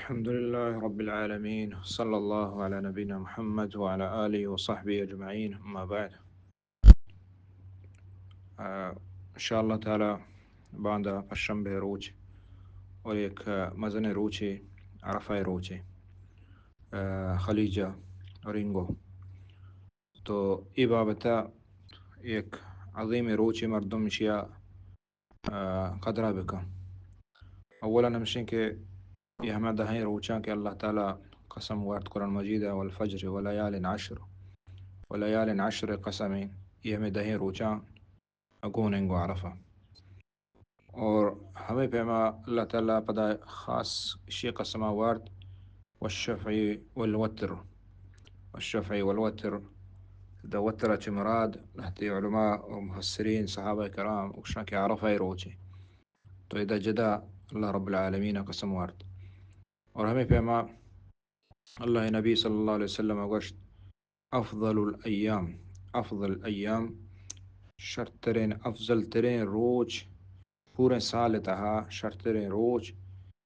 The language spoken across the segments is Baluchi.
الحمد لله رب العالمين، صلى الله على نبينا محمد وعلى آله وصحبه أجمعين، أما بعد. آ، انشاءاللہ تعالی باندا پشنبے روچ اور یک، آ، مزنیں روچے، عرفہ روچے، آ، خلیجہ اور انگو. تو اے بابتا یک عظیم روچے مردم اشیا، آ، قدرہ بکن. اولا ہمشیں کہ اے ہمے دہیں روچاں کہ اللہ تعالی قسم وارت قرآن مجید ءَ، والفجر وليال عشر، وليال عشر قسم، اے ہمے دہیں روچاں گون انگو عرفہ. اور ہمے پیما اللہ تعالی پدا خاص اشی قسمہ وارت، والشفع والوتر، والشفع والوتر. دا وتر چہ مراد لہتے علماء و مفسرین، صحابہ کرام، گوشاں کہ عرفہ روچے. تو ادا جدا اللہ رب العالمین قسم وارت. اور ہمے پیما اللہ نبی صلی اللہ علیہ وسلم گوشت، افضل الایام، افضل الایام، شرترین، افضل ترین روچ، پورے سال تہا شرترین روچ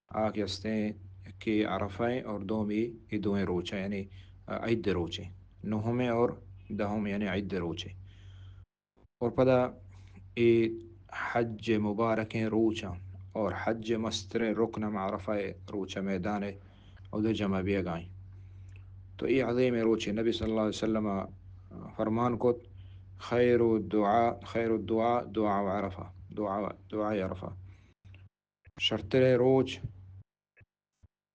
آ کہ استیں کہ عرفہ ایں اور دومی اے دوئیں روچ ایں، یعنی عید روچ ایں، نہمیں اور دہم یعنی عید روچ ایں. اور پدا اے حج مبارکیں روچاں اور حج مستریں رکن ہم عرفہ روچ میدان اودے جمع بیگائیں. تو اے عظیم روچے نبی صلی اللہ علیہ وسلم فرمان کت، خیر الدعاء، خیر الدعاء دعاء عرفہ، دعاء، دعاء عرفہ. شرتریں روچ،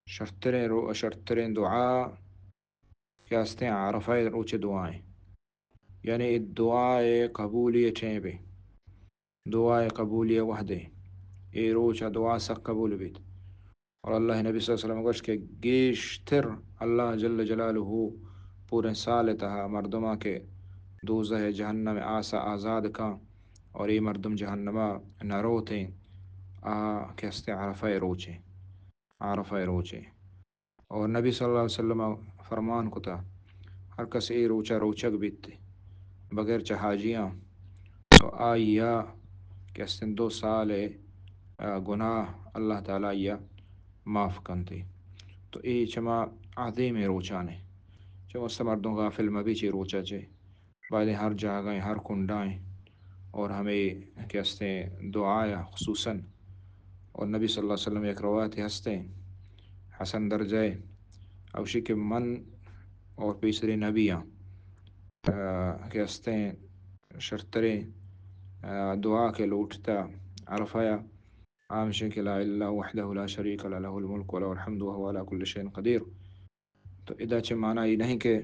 شرتریں رو-، شرتریں دعا کہ استیں عرفہ روچ دعائیں. یعنی اے دعائے قبولی ٹیمے، دعائے قبولی وہدے، اے روچ دعا سک قبول بیت. اور اللہ نبی صلی اللہ علیہ وسلم گوشت کہ گیشتر اللہ جل جلالہ پوریں سال تہا مردماں کہ دوزہ جہنم آسا آزاد کن اور اے مردم جہنما نہ روتیں، آ کہ استیں عرفہ روچے، عرفہ روچے. اور نبی صلی اللہ علیہ وسلم فرمان کتا، ہر کس اے روچا روچگ بیت بغیر چہ حاجیاں، تو آئیا کہ استیں دو سال، آ، گناہ اللہ تعالی آئیا معاف کنتے. تو اے چما عظیم روچانے، چما است مردم غافل مبی چے روچا چے. بایدیں ہر جاگہ ایں، ہر کنڈا ایں، اور ہمے کہ استیں دعایا خصوصاً، اور نبی صلی اللہ علیہ وسلم یک روایت ہستیں حسن درجہ، اوشی کہ من اور پیسرے نبیاں، آ، کہ استیں شرتریں، آ، دعا کہ لوٹتا عرفہ یا، آ ہمشیں کہ لا الہ الا اللہ وحدہ لا شریک لہ، لہ الملک ولہ الحمد وہو علی کل شیء قدیر. تو ادا چہ معنی اے نہیں کہ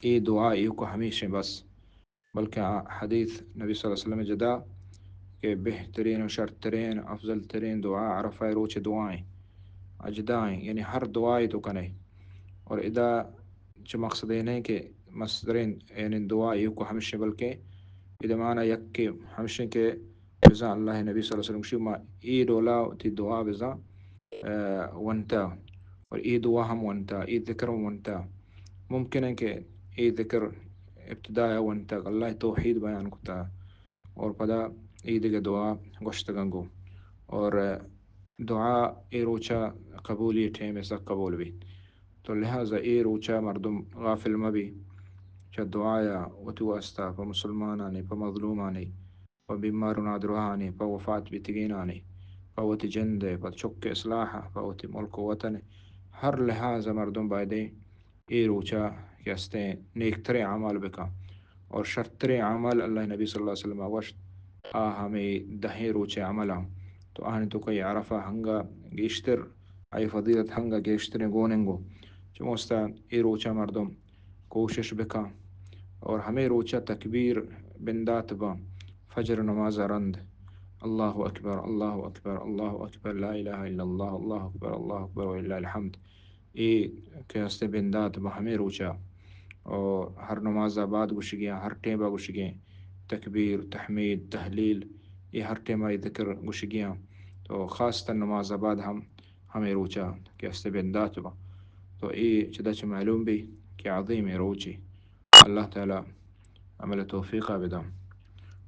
اے دعا ایوک ہمیشیں بس، بلکہ آ حدیث نبی صلی اللہ علیہ وسلم جدا کہ بہترین و شرترین، افضل ترین دعا عرفہ روچ دعائیں، اجدائیں، یعنی ہر دعائے تو کنے. اور ادا چہ مقصد اے نہیں کہ مسترین یعنی دعا ایوک ہمیشیں، بلکہ ادا معنی یک کہ ہمیشیں کہ بزاں اللہ نبی صلی اللہ علیہ وسلم گوشی، ما اے ڈولا وتی دعا بزاں، آ، ونتا، اور اے دعا ہم ونتا، اے ذکر ہم ونتا. ممکن ہے کہ اے ذکر ابتدا ونتا، اللہ توحید بیان کتا، اور پدا اے دگہ دعا گوشتگاں گو. اور دعا اے روچا قبولی ٹیم سک قبول بیت. تو لہذا اے روچا مردم غافل مبی چہ دعایا وتی واسطہ، پہ مسلمانانی، پہ مظلومانی، پہ بیمار و نادراہانی، پہ وفات بیتگینانی، پہ وتی جند ء، پہ چک ء اصلاح ء، پہ وتی ملک و وطن ء، ہر لحاظ ء مردم بایدیں اے روچا کہ استیں نیکتریں اعمال بکن. اور شرتریں اعمال اللہ نبی صلی اللہ علیہ وسلم ء گوشت، آ ہمے دہیں روچ ء عمل آں. تو آہانی توکا اے عرفہ ہنگا گیشتر، آئی فضیلت ہنگا گیشتریں گون انگو. چموستا اے روچا مردم کوشش بکن اور ہمے روچا تکبیر بندات بان، فجر نماز رند، اللہ اکبر، اللہ اکبر، اللہ اکبر، لا الہ الا اللہ، اللہ اکبر، اللہ اکبر وللہ الحمد. اے کہ ہستے بندات بان ہمے روچا، اور ہر نماز بعد گوشگیاں، ہر ٹیمبا گوشگیں تکبیر، تحمید، تہلیل، اے ہر ٹیما اے ذکر گوشگیاں. تو خاص تر نماز بعد ہم ہمے روچا کہ ہستے بندات بان. تو اے چدا چہ معلوم بی کہ عظیمیں روچے. اللہ تعالی عمل توفیقا بدان.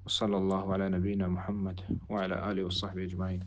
وصلی اللہ علی نبینا محمد وعلی آلہ وصحبہ اجمعین.